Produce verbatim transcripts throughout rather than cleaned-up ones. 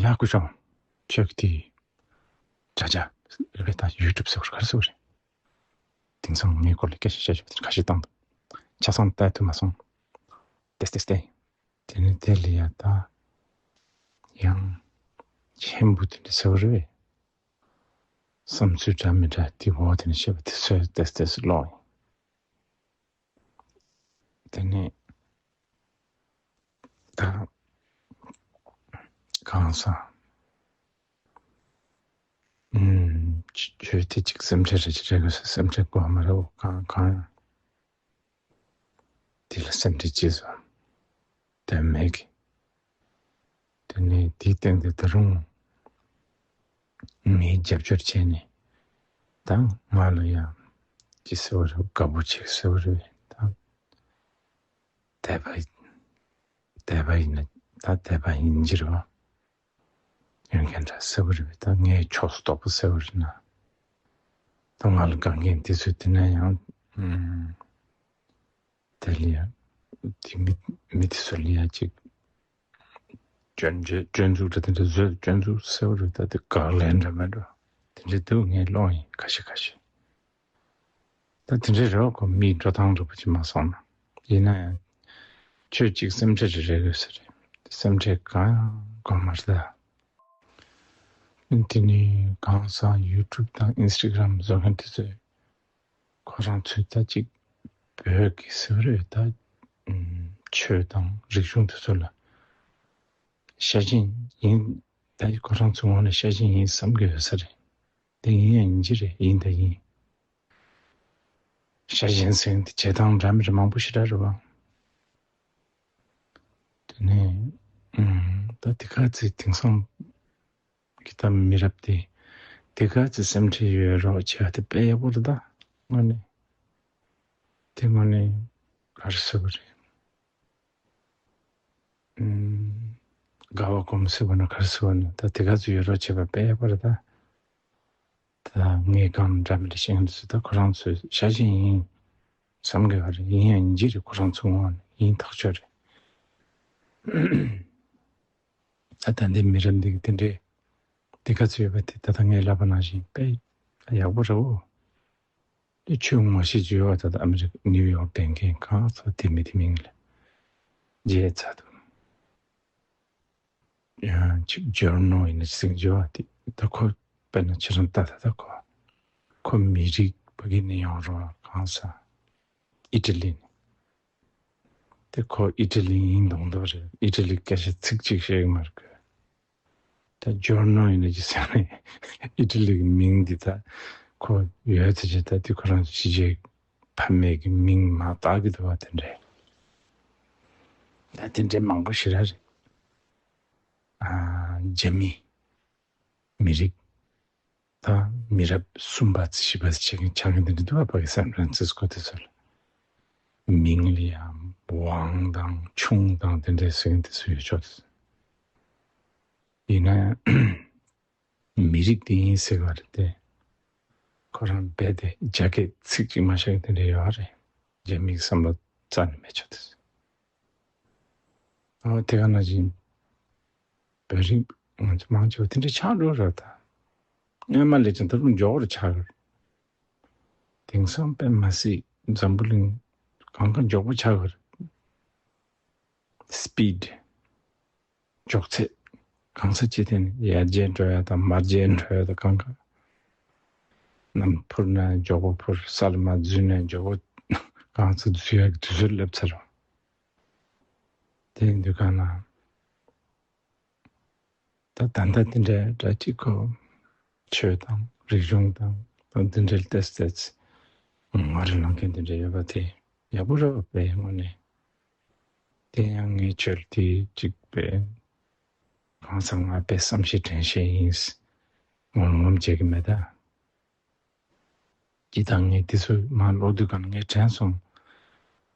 ཡ་སྐུ་ཞབས། ཁྱོད་ཀྱི་དེ་དྲ་རྒྱ་རེད་པས། ད་ཡུ་ཊུབ་ཟེར་བ་ག་རེ་ཟེར་བ་རེད། དེང་སང་ངའི་སྐོར་ལ་སྐད་ཆ་བཤད་ཆོག་དེ་ཁ་ཤས་བཏང་འདུག་ཆ་ཚང་ལྟ་ཐུབ་མ་སོང་། ཏེ་ཏེ་ཏེ། དེ་ནི་དེ་ལ་ཡ་ད་ཡང་ཆེན་པོ་དེ་འདྲ་ཟེར་བ་རེད་པས། བསམ་ཚུལ་འདྲ་མི་འདྲ་དེ་འོག་དེ་ནས་བཤད་པ་དེ་ཚོ་ཏེ་ཏེ་ཀློག་ཡིན། དེ་ནས་ད་གང་ཟག་ཨུམ་ཆོས་དེ་གཅིག་སེམས་ཁྲལ་རེ་ཅིག་རེ་དགོས་སེམས་ཁྲལ་དགོས་མ་རེད། གང་གང་ཡང་དེ་ལ་སེམས་ཁྲལ་ཅི་བཟོ་དོན་མེད་གི། དེ་ནས་དེའི་སྟེང་དུ་ད་རུང་མིའི་རྒྱབ་སྐྱོར་བྱས་ནས་ད་ང་ལ་ཡང་ཅི་ཟེར་བ་རེད། དགའ་པོ་བྱེད་ཟེར་བ་རེད། ད་དད་པ་དད་པ་ཡིན་ན་ད་དད་པ་ཡིན་གྱི་རེད་པ། ཡོད་མཁན་འདྲ་ཟེར་བ་རེད་པས། ད་ངའི་ཕྱོགས་སུ་གཏོགས་པ་ཟེར་བ་རེད་ན། ད་ང་ལ་དགའ་མཁན་དེ་ཚོས་དེ་ན་ཡང་ཨུམ། དེ་ལ་ཡང་དེ་མི་མི་དེ་ཚོ་ལ་ཡང་ཅིག་སྐྱོན་བརྗོད་སྐྱོན་འཛུགས་འདྲ་དེ་འདྲ་བཟོས་སྐྱོན་འཛུགས་ཟེར་བ་རེད། ད་དེ་དགག་ལན་འདྲ་མེད་འགྲོ། དེ་འདྲ་འདུག་ངས་ཀློག་ཡིན་ཁ་ཤས་ཁ་ཤས། ད་དེ་འདྲའི་རེ་བ་ཁོ་མིའི་འགྲོ་སྟངས་འདྲ་པོ་ཅིག་མ་སོང་ན། ཡིན་ན་ཡང་ཁྱོད་ཅིག་སེམས་ཁྲལ་རེ་རེ་དགོས་ས་རེད། སེམས་ཁྲལ་གང་ཡང་དགོས་མ་རེད་ད། དེ་ནས་གང་ཟག་ཡུ་ཊུབ་དང་ཨིན་སི་ཊ་གྷ་རམ་བཟོ་མཁན་དེ་ཚོས་ཁོ་རང་ཚོས་ད་ཅིག་བོད་ཀྱི་ཟེར་བ་རེད་ད། ཆོས་དང་རིག་གཞུང་དེ་ཚོ་ལ་ཤ་ཞེན་ཡིན། ད་ཁོ་རང་ཚོའི་ངོས་ནས་ཤ་ཞེན་ཡིན་བསམ་གྱི་ཡོད་ས་རེད། དེ་ཡིན་ཡང་ཡིན་གྱི་རེད། ཡིན་དང་ཡིན། ཤ་ཞེན་ཟེར་མཁན་དེ་བྱེད་སྟངས་འདྲ་མི་འདྲ་མང་པོ་ཞེ་དྲག་རེད་བ། དེ་ནས་ཨུམ། ད་དེ་ག་ཚོད་དེང་སང་གི་ད་མི་རབས་དེ་དེ་ག་ཚོད་སེམས་ཁྲལ་ཡོད་རོགས་བྱས་པ་དེ་དཔེ་ཡག་པོ་རེད་ད། དངོས་གནས་དེ་དངོས་གནས་ག་རེ་ཟེར་བ་རེད། ཨུམ། དགའ་བ་སྒོམ་ཟེར་བ་ན་ག་རེ་ཟེར་བ་ན་ད་དེ་ག་ཚོད་ཡོད་རོགས་བྱས་པ་དཔེ་ཡག་པོ་རེད་ད། ད་ངས་གང་འདྲ་མི་འདྲ་བཤད་མཁན་དེ་ཚོ་ད་ཁོ་རང་ཚོས་ཤ་ཞེན་ཡིན་བསམ་གི་ཡོད་རེད། ཡིན་ཡང་ཡིན་གྱི་རེད། ཁོ་རང་ཚོའི་ངོས་ནས་ཡིན་ཐག་ཆོད་རེད། ད་ད་ལྟའི་མི་རབས་འདི་གི་དེ་འདྲའི་དེ་ག་ཚོད་ཡོད་པ་དེ་ད་ལྟ་ངས་ལབ་པ་ནང་བཞིན་དཔེ་ཡག་པོ་རེད་འོ། དེ་ཆོས་ངོ་ཤེས་ཀྱི་ཡོད་པ་ད་ལྟ་ཨ་མི་རི་ཀ་ནིའུ་ཡོག་བསྡད་མཁན་གང་ཚོ་དེ་མི་དེ་མིང་ལ་བརྗེད་ཚར་འདུག་ཡང་ཅིག་ཇོར་ནོ་ཡིན་ན་ཅིག་ཟིན་ཇོ་བ་དེ་ད་ཁོ་དཔེར་ན་ཁྱེད་རང་ལྟ་ད་ད་ཁོ་ཁོ་མི་རིགས་ཕ་གི་ནས་ཡོང་རོགས་གང་ས་ཨི་ཊ་ལི་ནས་དེ་ཁོ་ཨི་ཊ་ལི་ཡིན་མདོག་མདོག་རེད། ཨི་ཊ་ལི་སྐད་ཆ་ཚིག་གཅིག་བཤད་གི་མ་རེད་ཁོས། ད་ཇོར་ནོ་ཡིན་ན་ཅིག་ཟེར་ནས་ཨི་ཊ་ལི་གི་མིང་འདི་ད་ཁོ་ཡོད་ཚེ་ཅིག་ད་དེ་ཁོ་རང་ཕྱི་རྒྱལ་ཕ་མེས་ཀྱི་མིང་མ་བཏགས་ཀྱི་འདུག་བ་དེ་འདྲས། ད་དེ་འདྲས་མང་པོ་ཞེ་དྲག་རེད། ཨ། རྒྱ་མི་མི་རིགས་ད་མི་རབས་གསུམ་པ་བཞི་པ་ཆགས་མཁན་ཆགས་མཁན་དེ་འདྲ་འདུག་བ། ཕ་གི་སན་ཧྥ་རན་སིས་ཀོ་དེ་ཚོ་ལ་མིང་ལ་ཡང་ཝང་དང་ཆུང་དང་དེ་འདྲས་ཟེར་མཁན་དེ་ཚོ་ཡོད་ཆོག་དེ་ཚོ་ཡིན་ན་ཡང་། མི་རིགས་དེ་ཡིན་ཟེར་བ་རེད་དེ། ཁོ་རང་རྦད་དེ་རྒྱ་སྐད་ཚིག་གཅིག་མ་བཤད་དེ་འདྲ་ཡོད་རེད། རྒྱ་མིའི་བསམ་བློ་རྩ་ནས་མེད་ཆོག་དེ། ཨོ་དེ་ག་ནང་བཞིན་བོད་རིགས་ང་ཚོ་མང་ཆེ་བ་དེ་འདྲ་ཆགས་འགྲོ་རེད་ད། སྔོན་མ་ལས་ཀྱང་ད་རུང་མགྱོགས་པོར་ཆགས་ཡོད། དེང་སང་དཔེ་མ་སྲིད་འཛམ་བུ་གླིང་གང་ག་མགྱོགས་པོ་ཆགས་ཡོད་རེད། སི་པིཌ། མགྱོགས་ཚད། གང་ས་ཅི་ཐད་ནས་ཡར་རྒྱས་འགྲོ་ཡ་དང་མར་རྒྱས་འགྲོ་ཡ་དང་གང་ག་གནམ་འཕུར་ན་མགྱོགས་པོ་འཕུར། ས་ལ་མར་འཛུལ་ན་མགྱོགས་པོ་གང་ས་འཛུལ་ཡ་གི་དུས་ཚོད་སླེབས་ཚར་བ། དེ་ཡིན་དུས་གང་ན་ད་ད་ལྟ་དེ་འདྲའི་འདྲ་གཅིག་གོ། ཆོས་དང་རིག་གཞུང་དང་ད་འདི་འདྲའི་ཏེས་ཏེས་ངོ་རེ་ལངས་མཁན་དེ་འདྲ་ཡོད་པ་དེ་ཡག་པོ་རེད་པ་དཔེ་དངོས་གནས། དེ་ཡང་ངའི་ཆོས་དེ་གཅིག་པས་གང་ཟག་ང་དཔེ་བསམ་ཤེས་དྲན་ཤེས་ཡིན། ངོམ་ངོམ་བྱེད་ཀྱི་མེད་ད། ཅི་ད་ངས་དེ་ཚོ་མར་ཀློག་དུས་གང་ངས་དྲན་སོང་།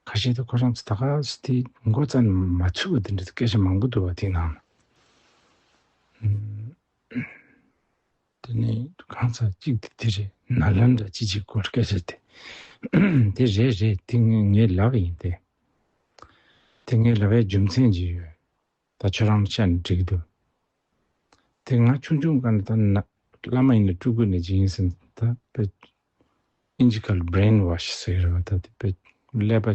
ཁ་ཤས་དེ་ཁོ་རང་ཚོ་ད་ག་སེ་དེ་མགོ་རྩ་ནས་མ་ཚུད་པ་དེ་འདྲ་སྐད་ཆ་མང་པོ་འདུག་བ་དེའི་ནང་ལ། དེ་ནས་གང་ཟག་གཅིག་དེ་དེ་རེད། ནཱ་ལེནྡྲ་ཅི་ཅིག་སྐོར་སྐད་ཆ་དེ། དེ་རེད་རེད། དེ་ངས་ངས་ལབ་ཡིན་ཏེ། དེ་ངས་ལབ་པའི་རྒྱུ་མཚན་ཅིག་ཡོད། ད་ཁྱོད་རང་བཤད་ན་འགྲིག་གི་འདུག་དེ་ང་ཆུང་ཆུང་སྒང་ནས་ད་ན་བླ་མ་ཡིན་ན་སྤྲུལ་སྐུ་ནས་ཅི་ཡིན་ཟེར་ན། ད་དཔེ་ཨིན་ཇི་སྐད་ལ་brainwash ཟེར་གྱི་རེད་བ། ད་དེ་དཔེ་ཀླད་པ་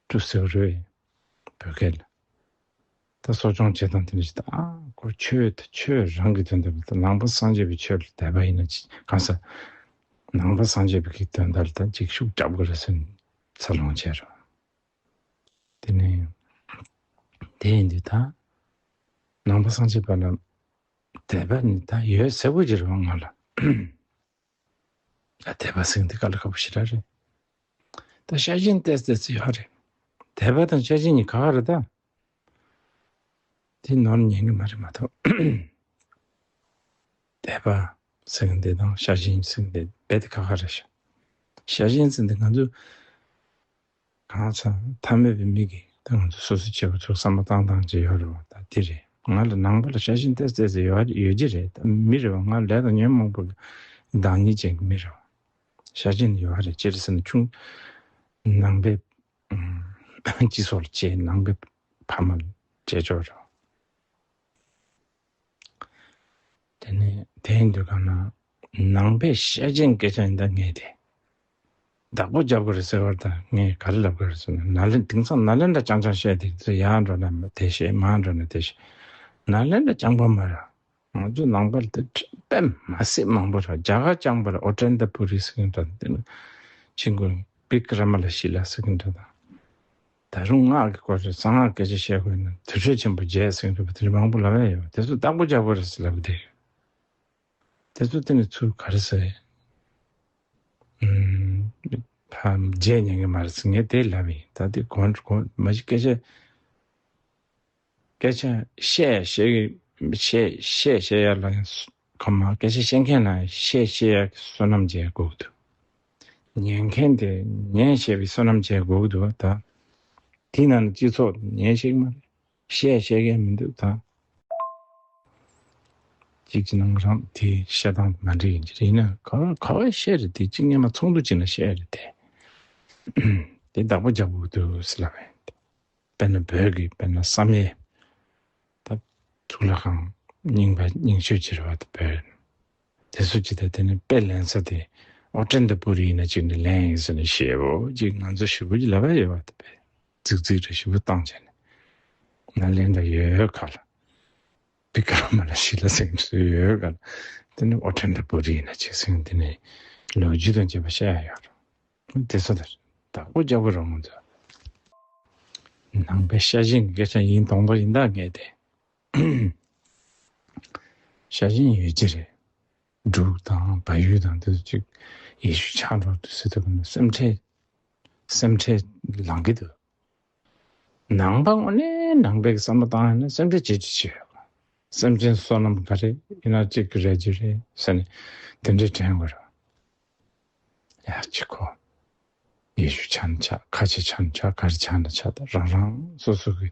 བཀྲུ་ཟེར་བ་རེད་བོད་སྐད་ལ། ད་གསོ་སྐྱོང་བྱེད་སྟངས་དེ་འདྲ་ཞིག་ད་ཨ་ཁོ་ཆོས་དེ་ཆོས་རང་གི་དོན་དུ་ད་ནང་པ་སངས་རྒྱས་པའི་ཆོས་ལ་དད་པ་ཡིན་ན་ཅི་གང་ཟེར། ནང་པ་སངས་རྒྱས་པའི་གི་དོན་དག་ལ་ད་ཅིག་ཤུགས་རྒྱབ་དགོས་རེད་ཟེར་ནས་འཚར་ལོངས་བྱས་རེད། དེ་ནས་དེ་ཡིན་དུས་ད་ནང་པ་སངས་རྒྱས་པ་ལ་དད་པ་ནི་ད་ཡོད་ཟེར་དགོས་ཀྱི་རེད་བ་ང་ལ། ད་དད་པ་ཟེར་མཁན་དེ་དཀའ་ལས་ཁག་པོ་ཞེ་དྲག་རེད། ད་ཤ་ཞེན་ཏོག་ཙམ་ཡོད་རེད། དད་པ་དང་ཤ་ཞེན་གཉིས་ཁག་ཁག་རེད་ད། དེ་ནོར་ཉན་གི་མ་རེད་མ་གཏོགས། དད་པ་ཟེར་མཁན་དེ་དང་ཤ་ཞེན་ཟེར་མཁན་དེ་རྦད་དེ་ཁག་ཁག་རེད་ཤག་ཤ་ཞེན་ཟེར་མཁན་དེ་ང་ཚོ་གང་ཟག་ཐ་མལ་པའི་མི་གིས་ད་ང་ཚོ་སོ་སོ་བྱེད་པ་ཚོ་བསམ་བློ་བཏང་སྟངས་ཅིག་ཡོད་རེད་བ། ད་དེ་རེད། ང་ལ་ནང་པ་ལ་ཤ་ཞེན་ཏོག་ཙམ་ཡོད་ཡོད་ཀྱི་རེད། ད་མི་རེད་བ། ང་ལས་དང་ཉོན་མོངས་པ་གི་བདག་ཉིད་ཅན་གྱི་མི་རེད་བ། ཤ་ཞེན་ཡོད་རེད། ཅི་རེད་ཟེར་ན་ཆུང་ནང་པའི་སྤྱི་ཚོགས་ལ་སྐྱེས། ནང་པའི་ཕ་མ་ལ་སྐྱེས་ཆོག་རེད། དེ་ནས་དེ་ཡིན་དུས་གང་ན་ནང་པའི་ཤ་ཞེན་སྐད་ཆ་ཡིན་ད་ངས་དེ་བདག་པོ་རྒྱབ་དགོས་རེད་ཟེར་བར་ད་ངས་ག་རེ་ལབ་དགོས་རེད་ཟེར་ན། ནཱ་ལེན་དེང་སང་ནཱ་ལེནྡྲ་རྐྱང་རྐྱང་བཤད་དེ་ཚོ་ཡར་འགྲོ་ན་དེ་བཤད། མར་འགྲོ་ན་དེ་བཤད། ནཱ་ལེནྡྲ་རྐྱང་པ་མ་རེད། ང་ཚོ་ནང་པ་དེ་དཔེ་མ་སྲིད་མང་པོ་རེད། རྒྱ་གར་རྐྱང་པ་རེད། ཨོ་ཏནྟ་པུ་རི་ཟེར་མཁན་འདྲ། དེ་ནི་ཆིང་གུ་བི་ཀྲ་མ་ལ་ཤི་ལ་ཟེར་མཁན་འདྲ་དང་། ད་རུང་སྔགས་ཀྱི་སྐོར་རེད། གསང་སྔགས་སྐད་ཆ་བཤད་དགོས་ན་དུར་ཁྲོད་ཆེན་པོ་བརྒྱད་ཟེར་མཁན་འདྲ་པོ་དེ་འདྲ་མང་པོ་ལབ་ཡ་ཡོད། དེ་ཚོ་བདག་པོ་རྒྱག་དགོས་རེད་ཟེར་ལབ་བསྡད་ཡོད། དེ་ཚོ་དེ་ནི་ཚུར་ག་རེ་ཟེར། ཨུམ། ཕ་བརྗེད་ཉན་གི་མ་རེད་ཟེར་ངས་དེ་ལབ་ཡིན། ད་དེ་གོང་གོང་མ་གཞི་སྐད་ཆ་སྐད་ཆ་བཤད་བཤད་བཤད་བཤད་བཤད་ཡ་ལ་ཡང་སུ་ག་མ་སྐད་ཆ་བཤད་མཁན་ལ་བཤད་བཤད་ཡ་གི་བསོད་ནམས་བྱེད་དགོས་ཀྱི་འདུག་ཉན་མཁན་དེ་ཉན་བཤད་པའི་བསོད་ནམས་བྱེད་དགོས་ཀྱི་འདུག་ད་དེ་ན་ནི་སྤྱི་ཚོགས་ཉན་བཤད་ཀྱི་མ་རེད། བཤད་བཤད་མཁན་མི་འདུག་ད་གཅིག་གི་ནང་རང་དེ་བཤད་སྟངས་མ་འདྲ་ཡིན་གྱི་རེད། ཡིན་ན་ག་ག་བ་བཤད་རེད་དེ། གཅིག་སྔོན་མ་ཚོགས་འདུ་གཅིག་ན་བཤད་རེད་དེ། དེ་བདག་པོ་རྒྱག་དགོས་ཀྱི་འདུག་ཟེར་ལབ་པས། དཔེར་ན་བོད་ཀྱི་དཔེར་ན་བསམ་ཡས། ད་གཙུག་ལག་ཁང་རྙིང་པ་རྙིང་ཤོས་ཅིག་རེད་བ། ད་བོད་དེ་ཚོ་ཅིག་ད་དེ་ནི་དཔེ་ལེན་ས་དེ་ཨོ་ཏནྟ་པུ་རི་ཡིན་ན་ཅིག་ནི་ལེན་ཡིན་ཟེར་ནས་ཞེ་པོ་ཅིག་ང་ཚོ་ཞེ་པོ་ཅིག་ལབ་ཡ་ཡོད་བ། ད་བོད་རྫིག་རྫིག་རེ་ཞེ་པོ་བཏང་བྱས་ནས་ནཱ་ལེནྡྲ་ཡོད་ཡོད་ག་ལ་བི་ཀྲ་མ་ལ་ཤི་ལ་ཟེར་མཁན་ཡོད་ཡོད་ག་ལ། དེ་ནི་ཨོ་ཏནྟ་པུ་རི་ཡིན་ན་ཅིག་ཟེར་མཁན་དེ་ནི་ལོ་རྒྱུས་དང་བཅས་པ་བཤད་ཡ་ཡོད་རེད། དེ་ཚོ་དེར་བདག་པོ་རྒྱག་པོ་རང་ཚོ་ནང་པའི་ཤ་ཞེན་གྱི་སྐད་ཆ་ཡིན་མདོག་མདོག་ཡིན་ད་ངས་དེ། ཤ་ཞེན་ཡོད་ཀྱི་རེད། འབྲུག་དང་བལ་ཡུལ་དང་དེ་ཚོ་ཅིག་ཡེ་ཤུ་ཆགས་འགྲོ་དུས་ཟེར་དུས་སེམས་ཁྲལ་སེམས་ཁྲལ་ལངས་ཀྱི་འདུག་ནང་པ་དངོས་གནས་ནང་པའི་བསམ་བློ་བཏང་ཡོད་ན་སེམས་ཁྲལ་བྱེད་རྒྱུ་ཅི་ཡོད། སེམས་ཅན་བསོད་ནམས་ག་རེ་ཡིན་ན་གཅིག་གི་རེ་རྒྱུ་རེད་ཟེར་ནས་དེ་འདྲའི་དྲན་དགོས་རེད། ཡ་ཅི་ཁོ། ཡེ་ཤུ་ཆ་ན་ཆ། ཁ་ཆེ་ཆ་ན་ཆ། ག་རེ་ཆ་ན་ཆ། ད་རང་རང་སོ་སོ་གི་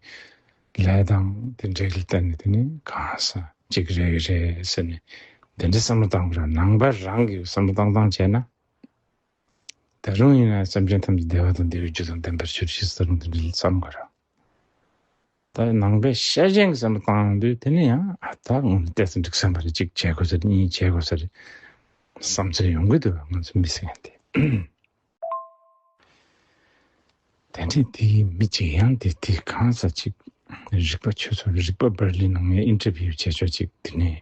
ལས་དང་དེ་འབྲེལ་གྱི་བརྟེན་ནས་དེ་ནི་གང་ས་གཅིག་རེད་རེད་ཟེར་ནས་དེ་འདྲའི་བསམ་བློ་བཏང་དགོས་རེད། ནང་པ་རང་གི་བསམ་བློ་བཏང་སྟངས་བྱས་ན། ད་རུང་ཡིན་ན་སེམས་ཅན་ཐམས་ཅད་བདེ་བ་དང་བདེ་བའི་རྒྱུ་དང་ལྡན་པར་གྱུར་ཅིག་ཟེར་ནས་དེ་འདྲའི་བསམ་དགོས་རེད། ད་ནང་པའི་ཤ་ཞེན་གྱི་བསམ་བློ་བཏང་ཡོང་དུས་དེ་ནི་ཡང་ཨ་ད་དངོས་གནས་ཏོག་ཙམ་འགྲིག་བསམ་པ་རེད། གཅིག་བྱེད་དགོས་ས་རེད། གཉིས་བྱེད་དགོས་ས་རེད་བསམ་ཚུལ་ཡོང་གི་འདུག་ང་ཚོ་མི་ཟེར་མཁན་དེ། དེ་འདྲའི་དེའི་མི་གཅིག་ཡང་དེ་དེ་གང་ཟག་གཅིག་རིག་པ་ཆོས་ཚོགས་རིག་པ་པར་ལི་ནང་ངས་ཨིན་ཊར་བིའུ་བྱས་ཆོག་ཅིག་དེ་ནས་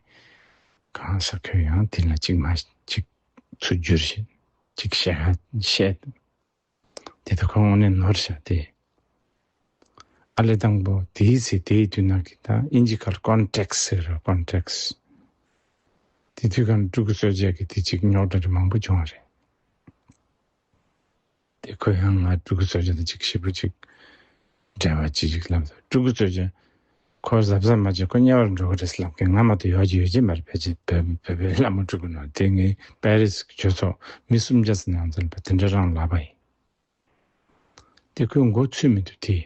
གང་ཟག་ཁྱོད་ཡང་དེ་ལ་གཅིག་མ་གཅིག་ཚུར་བསྒྱུར་བཞིན་གཅིག་བཤད་ཧ་བཤད། དེ་ད་ཁོ་དངོས་གནས་ནོར་བཞག་སྟེ། ཨ་ལས་དང་པོ་དེའི་ཚེ་དེའི་དུས་ནང་གི་ད་ཨིན་ཇི་སྐད་ཀོན་ཊེག་སི་ཟེར་རོ། ཀོན་ཊེག་སི། དེ་དུས་གང་སྤྲུལ་སྐུ་གསོལ་ཇ་གི་དེ་གཅིག་རྙོག་དྲ་རེ་མང་པོ་བྱུང་བ་རེད། དེ་ཁོ་ཡང་ང་སྤྲུལ་སྐུ་གསོལ་ཇ་དང་གཅིག་ཞེ་པོ་གཅིག་འབྲེལ་བ་གཅིག་གཅིག་ལབ་འདུག་སྤྲུལ་སྐུ་གསོལ་ཇ་ཁོ་གཟབ་གཟབ་མ་བྱས་ཁོ་དམྱལ་བར་འགྲོ་གི་རེད་ལབ་མཁན་ང་མ་གཏོགས་ཡོད་ཀྱི་ཡོད་ཀྱི་མ་རེད། ཕལ་ཆེར་བོད་བོད་པའི་བླ་མ་སྤྲུལ་སྐུ་ནང་དེ་ངའི་པེ་རི་སི་གི་ཆོས་ཚོགས་མི་སུམ་བརྒྱ་ཙམ་ནང་ཚུད་པ་དེ་འདྲ་རང་ལབ་པ་ཡིན། དེ་ཁོའི་མགོ་ཚོས་མི་འདུག་དེ།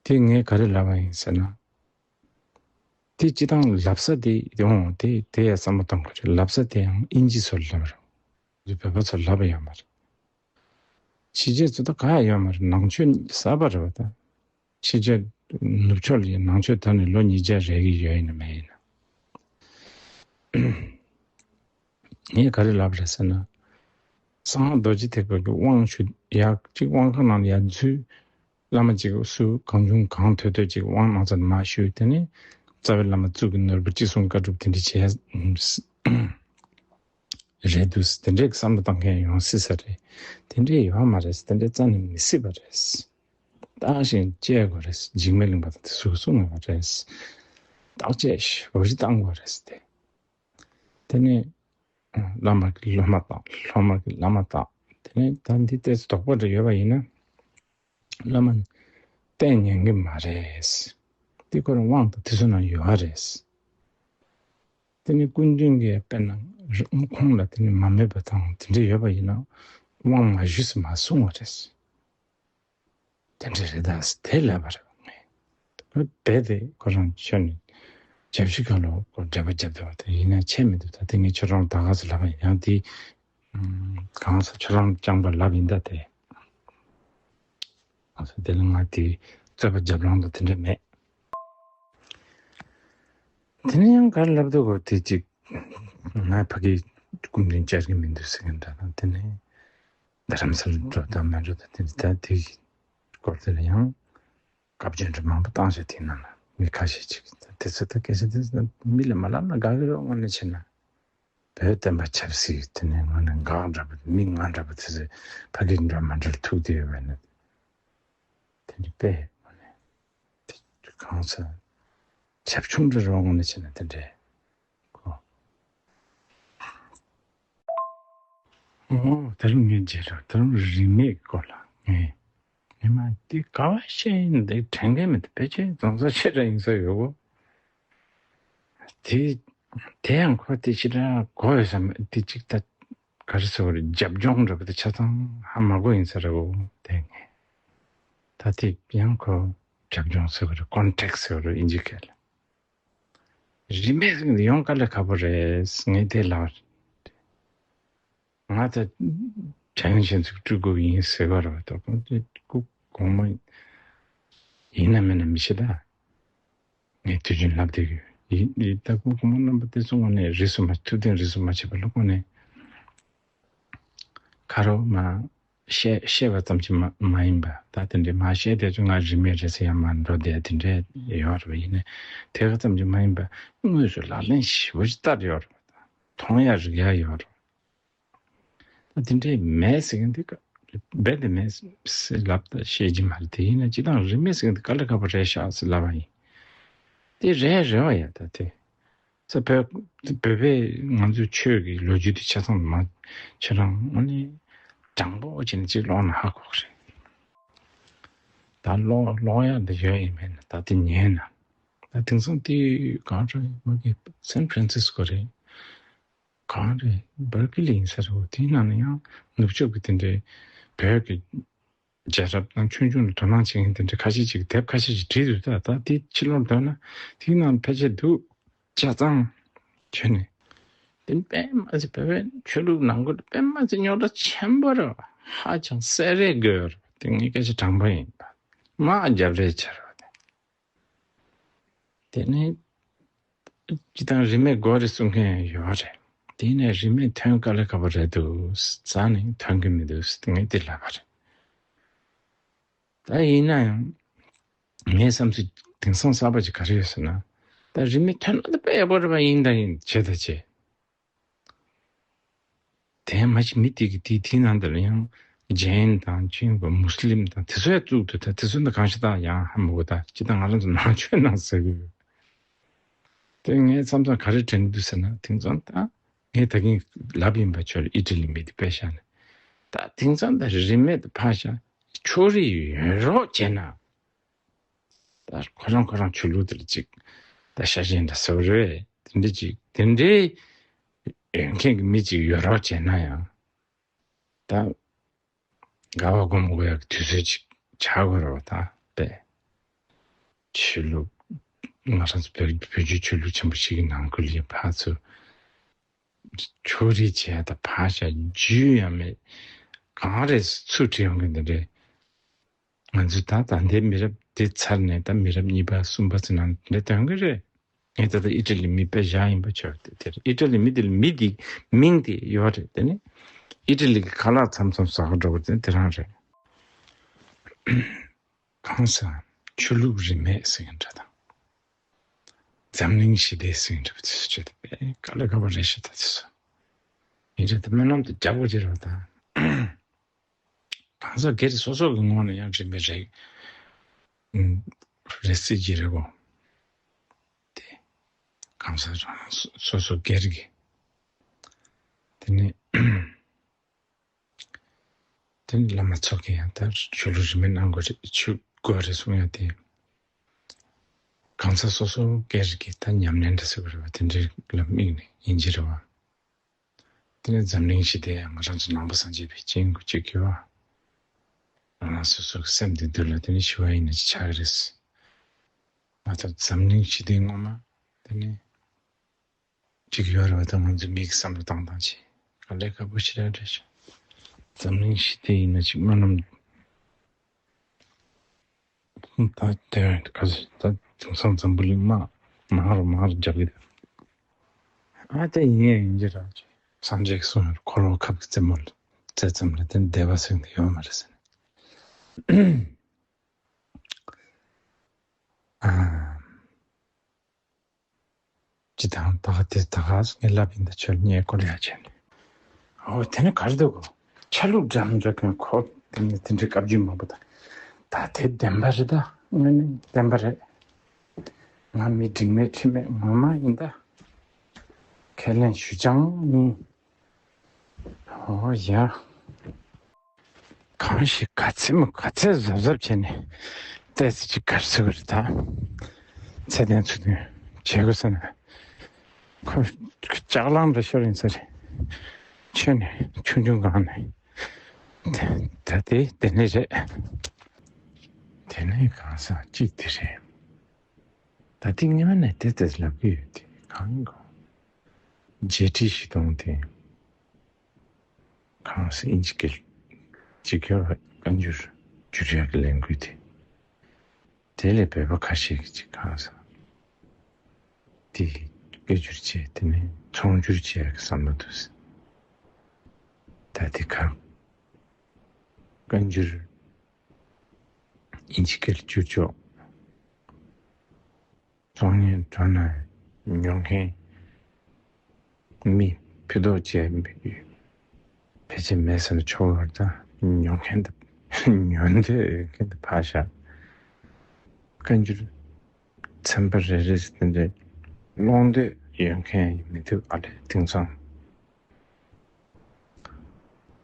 དེ་ངས་ག་རེ་ལབ་པ་ཡིན་ཟེར་ན། དེ་སྤྱི་བཏང་ལབ་ས་དེ་ཡོང་དེ་དེ་ཡ་བསམ་བློ་གཏོང་དགོས་རེད། ལབ་ས་དེ་ཡང་ཨིན་ཇི་སོགས་ལབ་རེད། བོད་པ་ཚོ་ལབ་ཡོད་མ་རེད། ཕྱི་རྒྱལ་ཚོ་ད་ག་ཡ་ཡོད་མ་རེད། ནང་ཆོས་གསར་པ་རེད་བ་ད། ཕྱི་རྒྱལ་ ནུབ་ཕྱོགས་ལ་ནང་ཆོས་དར་ནས་ལོ་ཉིས་བརྒྱ་རེད་ཀྱི་ཡོད་ཡིན་ན་མེད་ཡིན་ན། ངས་ག་རེ་ལབ་རེད་ཟེར་ན། གསང་སྔགས་རྡོ་རྗེ་ཐེག་པ་གི་དབང་ཞུ་ཡག་ཅིག་དབང་ཁང་ནང་ལ་ཡར་འཛུལ། བླ་མ་ཅིག་སུ་གང་བྱུང་གང་ཐོས་ཐོས་ཅིག་དབང་གནང་ཚར་ནས་མར་ཞུས། དེ་ནས་རྩ་བའི་བླ་མ་གཙུག་གི་ནོར་བུ་ཅི་གསུང་བཀའ་སྒྲུབ་དེ་འདྲ་བྱས་རེད་འདུག་དེ་འདྲའི་བསམ་བློ་བཏང་མཁན་ཡོང་སྲིད་ས་རེད། དེ་འདྲའི་ཡོད་མ་རེད། དེ་འདྲའི་རྩ་ནས་མི་སྲིད་པ་རེད། བརྟག་ཞིང་དཔྱད་དགོས་རེད། འཇིགས་མེད་གླིང་པ་དང་དེ་ཚོས་གསུངས་ཡོད་པ་རེད། བརྟག་དཔྱད་ཞིབ་པོ་ཞིག་བཏང་དགོས་རེད་དེ། དེ་ནས་བླ་མ་གི་སློབ་མ་དང་། སློབ་མ་གི་བླ་མ་དང་། དེ་ནས་ད་འདི་ལྟས་དོགས་པ་འདྲ་ཡོད་པ་ཡིན་ན། བླ་མ་ནི་བསྟེན་ཉན་གི་མ་རེད། དེ་ཁོ་རང་དབང་དང་དེ་ཚོ་ནང་ཡོད་རེད། དེ་ནི་སྐུ་མདུན་གྱིས་དཔེར་ན་ཁོང་ལ་དེ་ནི་མ་སྨད་པ་དང་དེ་འདྲ་ཡོད་པ་ཡིན་ན་དབང་མ་ཞུས་ཟེར་མ་གསུང་བ་རེད། དེ་འདྲ་རེད་ད་ཟེར་དེ་ལབ་པ་རེད། ངས་རྦད་དེ་ཁོ་རང་ཆོས་ནི་རྒྱབ་ཤི་ག་ལོ་ཁོ་འགྲེལ་པ་རྒྱབ་བསྡད་པ་དེ་ཡིན་ན་ཆད་མི་འདུག་ད་དེ་ངས་ཁྱོད་རང་ད་ག་ཟེར་ལབ་པ་ཡིན། ཡང་དེ་གང་ཟེར་ཁྱོད་རང་རྐྱང་པ་ལབ་ཡིན་ད་དེ། ཨ་ས་དེ་ལ་ང་དེ་རྩོད་པ་རྒྱབ་ལང་དང་དེ་འདྲ་མེད། དེ་ནས་ཡང་ག་རེ་ལབ་འདུག་གོ། དེ་གཅིག་ང་ཕ་གིའི་སྐུ་མདུན་བཅར་གྱི་མི་འདུག་ཟེར་གྱི་འདྲ་དང་། དེ་ནས་རྡ་རམ་ས་ལ་འགྲོ་དང་མ་འགྲོ་དང་། དེ་ནས་ད་དེ་སྐོར་དེ་ལ་ཡང་བཀའ་བཀྱོན་འདྲ་མང་པོ་བཏང་བྱས། དེ་ནང་ལ་མི་ཁ་ཤས་ཅིག་ད་དེ་ཚོ་ད་གལ་སྲིད་དེ་མི་ལ་མ་ལབ་ན་དགའ་གི་རེད། དངོས་གནས་བྱས་ན། བོད་བསྟན་པ་ཆབ་སྲིད་དེ་ནས་ངོ་ནས་འགག་འདྲ་པོ། མི་ང་འདྲ་པོ་དེ་ཚོས་ཕ་གིར་འགྲོ་མ་འགྲོ་ལ་ཐུག་བསྡད་ཡོད་པ་ནི། དེ་འདྲ་དཔེ་ངོ་ནས་དེ་གང་ཟེར་ཁྱབ་ཆུང་འདྲ་རོགས་ངོ་ནས་བྱས་ན་དེ་འདྲས་གོ། ཨོ་དེ་རིང་ངས་བརྗེད་རོགས། དེ་རིང་རིས་མེད་སྐོར་ལ་ངས། ཉི་མ་འདི་ག་བ་བཤད་ཡིན། འདི་དྲན་མཁན་མི་འདུག་ཕལ་ཆེར་རྫོང་སར་ཆེ་དྲགས་ཡིན་ས་ཡོད་གོ། དེ་དེ་ཡང་ཁོ་དེ་ཕྱི་དྲགས་གོ་ཡོད་ས་མེད། དེ་གཅིག་ད་ག་རེ་ཟེར་བ་རེད། རྒྱབ་ལྗོངས་འདྲ་པོ་དེ་ཆ་ཚང་ཧ་མ་གོ་ཡིན་ས་རེད་གོ། དེ་ངས་ད་དེ་ཡང་ཁོ་རྒྱབ་ལྗོངས་ཟེར་བ་རེད། ཀོན་ཊེག་སི་ཟེར་བ་རེད་དབྱིན་ཇིའི་སྐད་ལ། རིས་མེད་ཟེར་གྱི་འདི་ཡོང་དཀའ་ལས་ཁག་པོ་རེད། ངས་དེ་ལབ་པ་རེད། ང་ད་བྱ་ཡོན་ཅན་ཚོའི་སྤྲུལ་སྐུ་ཡིན་ཟེར་ག་རེ་བ་ད་ཁོང་ཚོའི་སྐུ་གོང་མ་ཡིན་ན་མིན་ན་མི་ཤེས་ད། ངས་དུས་རྒྱུན་ལབ་བསྡད་ཀྱི་ཡོད། ཡིན་ཡིན་ད་སྐུ་གོང་མ་རྣམ་པ་དེ་ཚོ་ངོ་ནས་རིས་སུ་མ་ཐུབ་བསྟན་རིས་སུ་མ་ཆད་པ་ལ་ཁོང་ནས་ཁ་རོག་མ་བཤད་བཤད་པ་ཙམ་གྱིས་མ་མ་ཡིན་པ། ད་དེ་འདྲའི་མ་བཤད་དེ་ཚོ་ང་རིས་མེད་རེད་ཟེར་ཡང་མ་འགྲོ་བསྡད་དེ་འདྲའི་ཡོད་རེད་པ། ཡིན་ནའི་དེ་ག་ཙམ་གྱིས་མ་ཡིན་པ་དངོས་སུ་ལག་ལེན་ཞིབ་པོ་ཞིག་བསྟར་ཡོད་རེད་པ། ད་མཐོང་ཡ་རིག་ཡ་ཡོད་རེད། ད་དེ་འདྲའི་མེད་ཟེར་མཁན་དེ་ཀ་རྦད་དེ་མེད་ཟེར་ལབ་ད་བཤད་ཀྱི་མ་རེད། དེ་ཡིན་ན་སྤྱིར་བཏང་རིས་མེད་ཟེར་མཁན་དེ་དཀའ་ལས་ཁག་པོ་རེད་ཤག་ཟེར་ལབ་པ་ཡིན། དེ་རེད་རེད་པ་ཡ། ད་དེ་ས་བོད་བོད་པས་ང་ཚོའི་ཆོས་ཀྱི་ལོ་རྒྱུས་དེ་ཆ་ཚང་མ་ཁྱེད་རང་དངོས་གནས་དྲང་པོ་བྱས་ནས་གཅིག་ཀློག་ན་ཧ་གོ་གི་རེད། ད་ཀློག་ཀློག་ཡ་འདི་ཡོད་ཡིན་མིན་ད་དེ་ཉན་ན། ད་དེང་སང་དེ་གང་རེད། མ་གི་སན་ཧྥ་རན་སིས་ཀོ་རེད། གང་རེད། སྦར་ཀི་ལི་ཡིན་ས་རེད། དེའི་ནང་ན་ཡང་ནུབ་ཕྱོགས་ཀྱི་དེ་འདྲའི་བོད་ཀྱི་རྒྱལ་རབས་དང་ཆོས་འབྱུང་ལ་དོ་སྣང་བྱེད་མཁན་དེ་འདྲ་ཁ་ཤས་ཅིག་དེབ་ཁ་ཤས་ཅིག་བྲིས་འདུག་ད་ད་དེ་ཕྱི་ལོགས་འགྲོ་ན་དེའི་ནང་ཕལ་ཆེར་འདུག་ཆ་ཚང་བྱས་ནས། དེ་དཔེ་མ་སྲིད་བོད་པའི་ཆོས་ལུགས་ནང་ཁུལ་དཔེ་མ་སྲིད་རྙོག་དྲ་ཆེན་པོ་རེད་པ། ཧ་ཅང་གསལ་རས་དགོས་རེད་པ། དེ་ངས་སྐད་ཆ་དྲང་པོ་ཡིན་པ། མ་རྒྱབ་རེས་བྱེད་རོགས་དེ། དེ་ནས་སྤྱིར་བཏང་རིས་མེད་དགོས་རེད་གསུང་མཁན་ཡོད་རེད། དེ་ནས་རིས་མེད་ཐོན་དཀའ་ལས་ཁག་པོ་རེད་འདུག་རྩ་ནས་ཐོན་གི་མི་འདུག་ངས་དེ་ལབ་པ་རེད། ད་ཡིན་ན་ཡང་ངའི་བསམ་ཚུལ་དེང་སང་གསར་པ་ཅིག་ག་རེ་ཡོད་ཟེར་ན། ད་རིས་མེད་ཐོན་ན་ད་དཔེ་ཡག་པོ་རེད་པ། ཡིན་ད་ཡིན། བྱས་ད་བྱས། དེ་མ་གཞི་མི་དེ་གི་དེའི་དེའི་ནང་དེ་ལ་ཡང་ཇེན་དང་ཅིན་པ་མུ་སི་ལིམ་དང་དེ་ཚོ་ཡང་བཙུགས་འདུག་ད་དེ་ཚོ་ནི་གང་ཞིག་དང་ཡང་ཧ་མི་གོ། ད་སྤྱིར་བཏང་ང་རང་ཚོ་ནང་ཆོས་ནང་ཟེར་གི་ཡོད། དེ་ངས་མཚམས་མཚམས་ག་རེ་དྲན་གི་འདུག་ཟེར་ན། དེང་སང་ད་ངས་ད་གིན་ལབ་ཡིན་པ། ཁྱོད་ཨི་ཊ་ལི་མི་དེ་དཔེ་བཞག་ན། ད་དེང་སང་ད་རིས་མེད་དུ་ཕར་བཞག་ཕྱོགས་རིས་ཡོད་རོགས་བྱས་ན། ད་ཁོ་རང་ཁོ་རང་ཆོས་ལུགས་དེར་ཅིག་ད་ཤ་ཞེན་འདྲ་ཟེར་བ་རེད། དེ་འདྲ་ཅིག་དེ་འདྲའི་ཡོད་མཁན་གྱི་མི་ཅིག་ཡོད་རོགས་བྱས་ན་ཡང་། ད་དགའ་བ་སྒོམ་དགོས་ཡག་གི་དུས་ཚོད་ཅིག་ཆགས་དགོས་རེད་པ། ད་དཔེ་ཆོས་ལུགས་ང་རང་ཚོ་བོད་བོད་བརྒྱུད་ཆོས་ལུགས་ཆེན་པོ་ཞིག་གི་ནང་ཁུལ་ལ་ཕར་ཚུར་ཕྱོགས་རིས་བྱས་ད་ཕར་བཞག་རྒྱུས་ཡང་མེད། གང་རེད་ཚུར་དྲི་ཡོང་གི་འདི་འདྲའི། ང་ཚོས་ད་ད་ལྟའི་མི་རབས་དེ་ཚར་ནས་ད་མི་རབས་གཉིས་པ་གསུམ་པ་ཚོ་ནང་འདྲ་ཐོན་གི་རེད། ངས་ད་ལྟ་ཨི་ཊ་ལི་མི་དཔེ་བཞག་ཡིན་པ་ཆོག་དེ་དེར་ཨི་ཊ་ལི་མི་དེ་ལ་མི་དེ་མིང་དེ་ཡོད་རེད། དེ་ནི་ཨི་ཊ་ལི་གི་ཁ་ལག་མཚམས་མཚམས་ཟ་ག་འགྲོ་གི་རེད། དེ་རང་རེད། གང་ཟག་ཆོས་ལུགས་རིས་མེད་ཟེར་མཁན་འདྲ་དང་། འཛམ་གླིང་ཞི་བདེ་ཟེར་མཁན་འདྲ་པོ་དེ་ཚོ་བྱས་ཏེ་དཔེ་དཀའ་ལས་ཁག་པོ་རེད་ཤག་ད་དེ་ཚོ་ཡིན་རེད། དེ་སྨོན་ལམ་དེ་རྒྱག་དགོས་ཀྱི་རེད་པ་ད། གང་ཟག་སྒེར་སོ་སོ་གི་ངོས་ནས་ཡང་རིན་མེད་རེད། ཨུམ། རེད་སྲིད་ཀྱི་རེད་གོ། དེ་གང་ཟག་རང་སོ་སོ་སོ་སྒེར་གྱི། དེ་ནས་དེ་ནས་བླ་མ་ཚོ་གི་ཡང་ད་ཆོས་ལུགས་རིས་མེད་གནང་དགོས་རེད། ཆོས་དགོས་རེད་གསུང་ཡ་དེ། གང་ཟག་སོ་སོ་སྒེར་གྱི་ད་ཉམས་ལེན་འདྲ་ཟེར་དགོས་རེད་པ། དེ་འདྲའི་ལ་དམིགས་ནས་ཡིན་གྱི་རེད་པ། དེ་ནས་འཛམ་གླིང་ཞི་བདེ་ཡང་ང་རང་ཚོ་ནང་པ་སངས་རྒྱས་པའི་སྤྱན་དགུ་གཅིག་གི་བ། རང་རང་སོ་སོ་གི་སེམས་བདེ་སྡུག་ལ་དེ་ནས་ཞི་བ་ཡིན་ན་ཅི་ཆགས་ཀྱི་རེད། ང་ཚོ་འཛམ་གླིང་ཞི་བདེ་ངོ་མ་དེ་ནས་གཅིག་ཡོད་རེད་པ། ད་ང་ཚོ་མིག་བསམ་བློ་བཏང་བཏང་བྱས་དཀའ་ལས་ཁག་པོ་ཞེ་དྲག་རེད་ཤག་འཛམ་གླིང་ཞི་བདེ་ཡིན་ན་ཅིག་སྨོན་ལམ། ད་དེ་ག་ཚོད་ད་དེང་སང་འཛམ་བུ་གླིང་དམག་མང་རུ་མང་རུ་རྒྱབ་ཀྱི་འདུག་ཨ་དེ་ཡིན་ཡང་ཡིན་གྱི་རེད། སངས་རྒྱས་ཀྱིས་གསུངས་ཡོད། འཁོར་བ་ཁབ་ཀྱི་རྩེ་མོ་ལ་རྩེ་ཙམ་ལ་དེ་བདེ་བ་ཟེར་མཁན་དེ་ཡོད་མ་རེད་ཟེར་ནས། ཨ། ཅི་དང་ད་ག་དེ་ད་ག་ངས་ལབ་ཡིན་ད་ཆོས་ཉེས་སྐོར་ཡ་བྱས་ནས། ཨོ་དེ་ནི་ག་རེ་འདུག་གོ། ཆ་ལུགས་འདྲ་མི་འདྲ་མཁན་ཁོ་དེ་ནི་དེ་འདྲའི་བཀའ་བརྒྱུད་མང་པོ་དང་། ད་དེ་བདེན་པ་རེད། ད་དངོས་གནས་བདེན་པ་རེད། ང་མི་འཇིགས་མེད་ཁྲིམས་མེད་ངོ་མ་ཡིན་ད། ཁས་ལེན་ཞུ་ཅང་ཡིན། ཨོ་ཡ། གང་ཞིག་ག་ཚད་མོ་ག་ཚད་གཟབ་གཟབ་བྱས་ནས་ཏོག་ཙམ་ཅིག་ག་རེ་ཟེར་དགོས་རེད་ད། ཚད་ལྡན་ཚུལ་ལྡན་བྱེད་དགོས་ཟེར་ན། ཁོ་ལྕགས་ལང་འདྲ་ཤོར་ཡིན་ས་རེད། ཁྱོད་ནི་ཆུང་ཆུང་སྒང་ནས། ད་དེ་དེ་ནས་རེད། དེ་ནས་གང་ཟག་གཅིག་དེ་རེད། ད་ཐེངས་སྔོན་མ་ནས་དེ་ལྟར་ལབ་ཀྱི་ཡོད་དེ་གང་ཡིན་གོ། རྒྱལ་ཁྲིམས་བཞི་སྟོང་དེ་གང་ཟག་ཨིན་ཇི་སྐད་གཅིག་གྱུར་བཀའ་འགྱུར་བསྒྱུར་ཡག་གི་ལས་འགུལ་དེ། དེ་ལས་བོད་པ་ཁ་ཤས་ཀྱིས་གཅིག་གང་ཟག་དེ་སྐད་སྒྱུར་བྱས་དེ་ནས་ཚོང་སྒྱུར་བྱེད་ཡག་གི་བསམ་བློ་འདུག་ཟེར། ད་དེ་ག་བཀའ་འགྱུར་ཨིན་ཇི་སྐད་བསྒྱུར་ཆོག་ཚོང་གཉེར་འགྲོ་ན་ཉོ་མཁན་མི་ཕུད་རྡོག་བཅས་ཕལ་ཆེར་མེད་ཟེར་ན་ཆོག་གི་རེད་ད། ཉོ་མཁན་དང་ཉོ་འདོད་ཡོད་མཁན་དེ་ཕར་བཞག་བཀའ་འགྱུར་ཚན་པ་རེ་རེ་ཟེར་དེ་འདྲའི་ཀློག་འདོད་ཡོད་མཁན་མི་ཐུབ་ཨ་ལས། དེང་སང་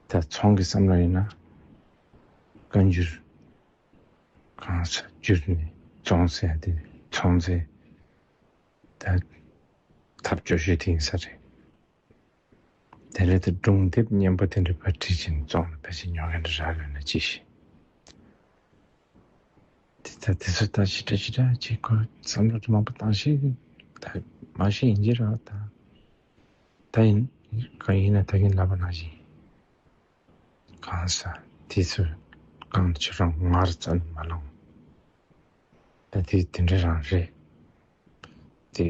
ད་ཚོང་གི་བསམ་བློ་ཡིན་ན་བཀའ་འགྱུར་གང་ཟག་བསྒྱུར་ནས་བཙོང་ཟེར་ཡ་དེ་ཚོང་ཟེར་ད་ཐབས་སྐྱོ་ཤོས་དེ་ཡིན་ས་རེད། དེ་ལས་དེ་སྒྲུང་དེབ་སྙན་པོ་དེ་འདྲ་ཕར་བྲིས་ཕྱིན་བཙོང་ནས་ཕལ་ཆེར་ཉོ་མཁན་འདྲ་རག་ཡོད་ན་ཅི་ཞིག་དེ་ད་དེ་ཚོ་ད་ཞེ་དྲག་ཞེ་དྲག་ཅིག་ཁོ་བསམ་བློ་མང་པོ་བཏང་ཤེས་ད་མ་ཤེས་ཡིན་གྱི་རེད་ད། ད་ཡིན་གང་ཡིན་ན་ད་གིན་ལབ་པ་ནང་བཞིན། གང་ཟག་དེ་ཚོས་གང་ཁྱོད་རང་ངར་བཙལ་མ་ལང་། ད་དེ་དེ་འདྲ་རང་རེད། དེ་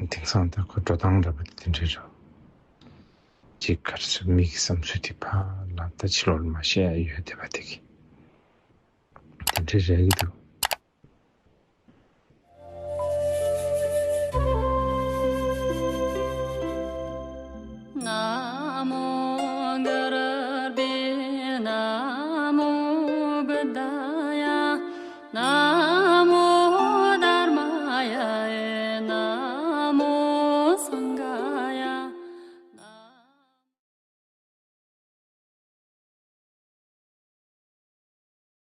དེང་སང་ད་ཁོ་འགྲོ་སྟངས་འདྲ་པོ་དེ་འདྲ་རེད། ཅིག་ག་རེ་ཟེར་མི་གི་བསམ་ཚུལ་དེ་ཕར་ལ་ད་ཕྱི་ལོགས་ལ་མ་བཤད་ཡ་ཡོད་བསྡད་པ་དེ་གི་དེ་འདྲ་རེད་ཀྱི་འདུག